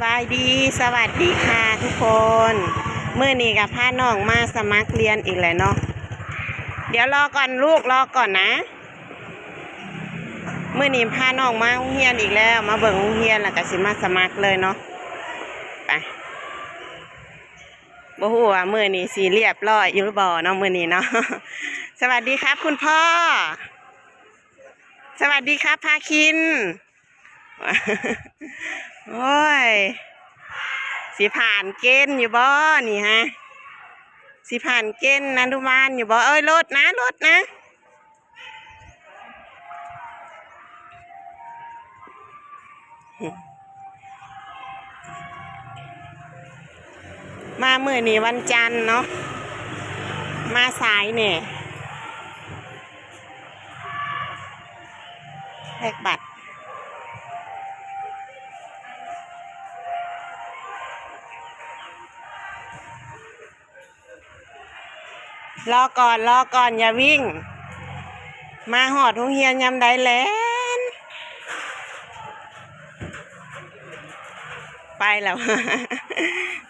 ບາຍດີ ສະຫວັດດີຄ່ະທຸກຄົນ. ມື້ນີ້ກໍພານ້ອງມາສະໝັກຮຽນອີກແລ້ວເນາະ. ດຽວລໍກ່ອນລູກ ລໍກ່ອນນະ. ມື້ນີ້ພານ້ອງມາໂຮງຮຽນອີກແລ້ວ, ມາເບິ່ງໂຮງຮຽນ ແລ້ວກໍຊິມາສະໝັກເລີຍເນາະ. ໄປ. ບໍ່ຮູ້ວ່າມື້ນີ້ຊິລຽບລ້ອຍຢູ່ຫຼືບໍ່ເນາະ ມື້ນີ້ເນາະ. ສະຫວັດດີຄັບຄຸນພໍ່. ສະຫວັດດີຄັບພາຄິນ. ໂອ້ຍ ຊິຜ່ານເກນຢູ່ບໍ່ນີ້ຮະ? ຊິຜ່ານເກນອະນຸບານຢູ່ບໍ່? ເອີຍ ລົດນະ ລົດນະ. ມາມື້ນີ້ວັນຈັນເນາະ ມາສາຍແດ່. ແລກບັດ. ລໍກ່ອນ ລໍກ່ອນ ຢ່າວິ່ງ. ມາຮອດໂຮງຮຽນຍາມໃດແລ່ນ ໄປແລ້ວ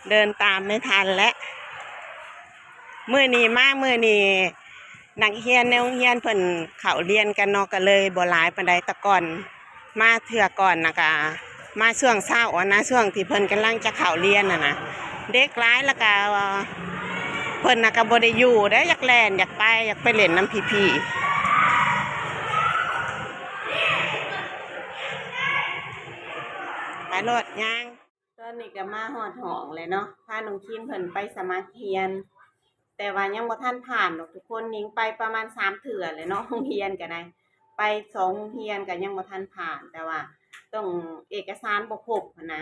ເດີນຕາມໄມ່ທັນແລ້ວ. ມື້ນີ້ມາ ມື້ນີ້ນັກຮຽນໃນໂຮງຮຽນເພິ່ນເຂົ້າຮຽນກັນເນາະ ກໍເລີຍບໍ່ຫຼາຍປານໃດ. ແຕ່ກ່ອນ ມາເທື່ອກ່ອນນະກະ ມາຊ່ວງເຊົ້າຫັ້ນນະ ຊ່ວງທີ່ເພິ່ນກຳລັງຈະເຂົ້າຮຽນຫັ້ນນະ ເດັກຫຼາຍ ແລ້ວກະເພິ່ນນະກະບໍ່ໄດ້ຢູ່ເດ້ ຢາກແລ່ນ ຢາກໄປ ຢາກໄປຫຼິ້ນນຳພີ່ໆ. ໄປໂລດ ຍ່າງ. ຕອນນີ້ກໍມາຮອດຫ້ອງແລ້ວເນາະ ພານ້ອງຄິນເພິ່ນໄປສະໝັກຮຽນ. ແຕ່ວ່າຍັງບໍ່ທັນຜ່ານດອກທຸກຄົນ, ນິງໄປປະມານສາມເທື່ອແລ້ວເນາະ ໂຮງຮຽນກໍໄດ້ ໄປສອງໂຮງຮຽນກໍຍັງບໍ່ທັນຜ່ານ. ແຕ່ວ່າຕ້ອງເອກະສານບໍ່ຄົບຫັ້ນນະ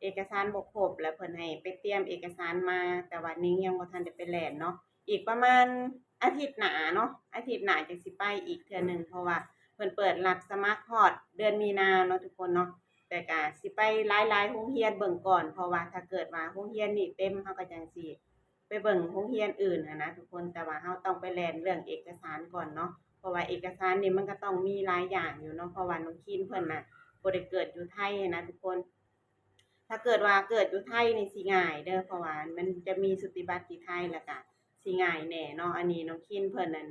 ເອກະສານບໍ່ຄົບ ແລ້ວເພິ່ນໃຫ້ໄປຕຽມເອກະສານມາ. ແຕ່ວ່ານິງຍັງບໍ່ທັນໄດ້ໄປແລ່ນເນາະ ອີກປະມານອາທິດໜ້າເນາະ ອາທິດໜ້າຈັ່ງຊິໄປອີກເທື່ອໜຶ່ງ ເພາະວ່າເພິ່ນເປີດຮັບສະໝັກຮອດເດືອນມີນາເນາະທຸກຄົນເນາະ. ແຕ່ກະຊິໄປຫຼາຍໆໂຮງຮຽນເບິ່ງກ່ອນ ເພາະວ່າຖ້າເກີດວ່າໂຮງຮຽນນີ້ເຕັມ ເຮົາກໍຈັ່ງຊິ ໄປເບິ່ງໂຮງຮຽນອື່ນຫັ້ນນະທຸກຄົນ. ແຕ່ວ່າເຮົາຕ້ອງໄປແລ່ນເລື່ອງເອກະສານກ່ອນເນາະ ເພາະວ່າເອກະສານນີ້ມັນກໍຕ້ອງມີຫຼາຍຢ່າງຢູ່ເນາະ ເພາະວ່ານ້ອງຄິນເພິ່ນນະບໍ່ໄດ້ເກີດຢູ່ໄທຫັ້ນນະທຸກຄົນ. ຖ້າເກີດວ່າເກີດຢູ່ໄທນີ້ຊິງ່າຍເດີ ເພາະວ່າມັນຈະມີສຸຕິບັດທີ່ໄທ ແລ້ວກະຊິງ່າຍແດ່ເນາະ. ອັນນີ້ນ້ອງຄິນເພິ່ນນັ້ນ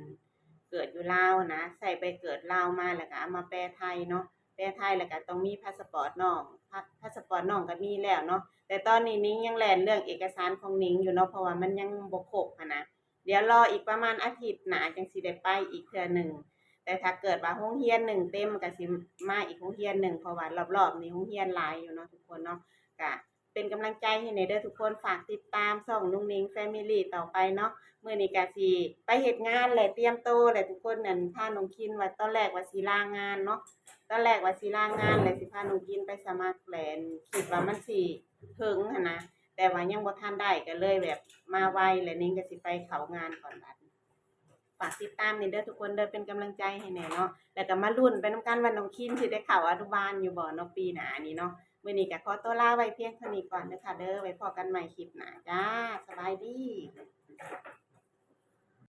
ເກີດຢູ່ລາວນະ ໃຊ້ໃບເກີດລາວມາ ແລ້ວກະເອົາມາແປໄທເນາະ ແປໄທ ແລ້ວກະຕ້ອງມີພາສະປອດນ້ອງ ພາ ພາສະປອດນ້ອງກໍມີແລ້ວເນາະ. ແຕ່ຕອນນີ້ນິງຍັງແລ່ນເລື່ອງເອກະສານຂອງນິງຢູ່ເນາະ ເພາະວ່າມັນຍັງບໍ່ຄົບຫັ້ນນະ. ດຽວລໍອີກປະມານອາທິດໜ້າຈັ່ງຊິໄດ້ໄປອີກເທື່ອໜຶ່ງ. ແຕ່ຖ້າເກີດວ່າໂຮງຮຽນໜຶ່ງເຕັມ ກໍຊິມາອີກໂຮງຮຽນໜຶ່ງ ເພາະວ່າລອບໆນີ້ໂຮງຮຽນຫຼາຍຢູ່ເນາະທຸກຄົນເນາະ. ກະເປັນກຳລັງໃຈໃຫ້ແດ່ເດີທຸກຄົນ, ຝາກຕິດຕາມຊ່ອງນຸ່ງນິງ Family ຕໍ່ໄປເນາະ. ມື້ນີ້ກະຊິໄປເຮັດງານແຫຼະ ຕຽມໂຕແຫຼະທຸກຄົນ. ນັ້ນ ພານ້ອງຄິນວ່າ ຕອນແລກວ່າຊິລາງານເນາະ ຕອນແລກວ່າຊິລາງານ ແລະຊິພານ້ອງຄິນໄປສະໝັກແຫຼະ ຄິດວ່າມັນຊິເຖິງຫັ້ນນະ ແຕ່ວ່າຍັງບໍ່ທັນໄດ້ ກໍເລີຍແບບມາໄວ ແລະນິງກໍຊິໄປເຂົ້າງານກ່ອນບາດນີ້. ຝາກຕິດຕາມແດ່ເດີທຸກຄົນເດີ ເປັນກຳລັງໃຈໃຫ້ແດ່ເນາະ. ແລ້ວກໍມາລຸ້ນໄປນຳກັນວ່ານ້ອງຄິນຊິໄດ້ເຂົ້າອະນຸບານຢູ່ບໍ່ເນາະ ປີໜ້ານີ້ເນາະ. ມື້ນີ້ກໍຂໍຕົວລາໄວ້ພຽງເທົ່ານີ້ກ່ອນເດີຄ່ະເດີ ໄວ້ພໍ້ກັນໃໝ່ຄລິບໜ້າຈ້າ ສະບາຍດີ.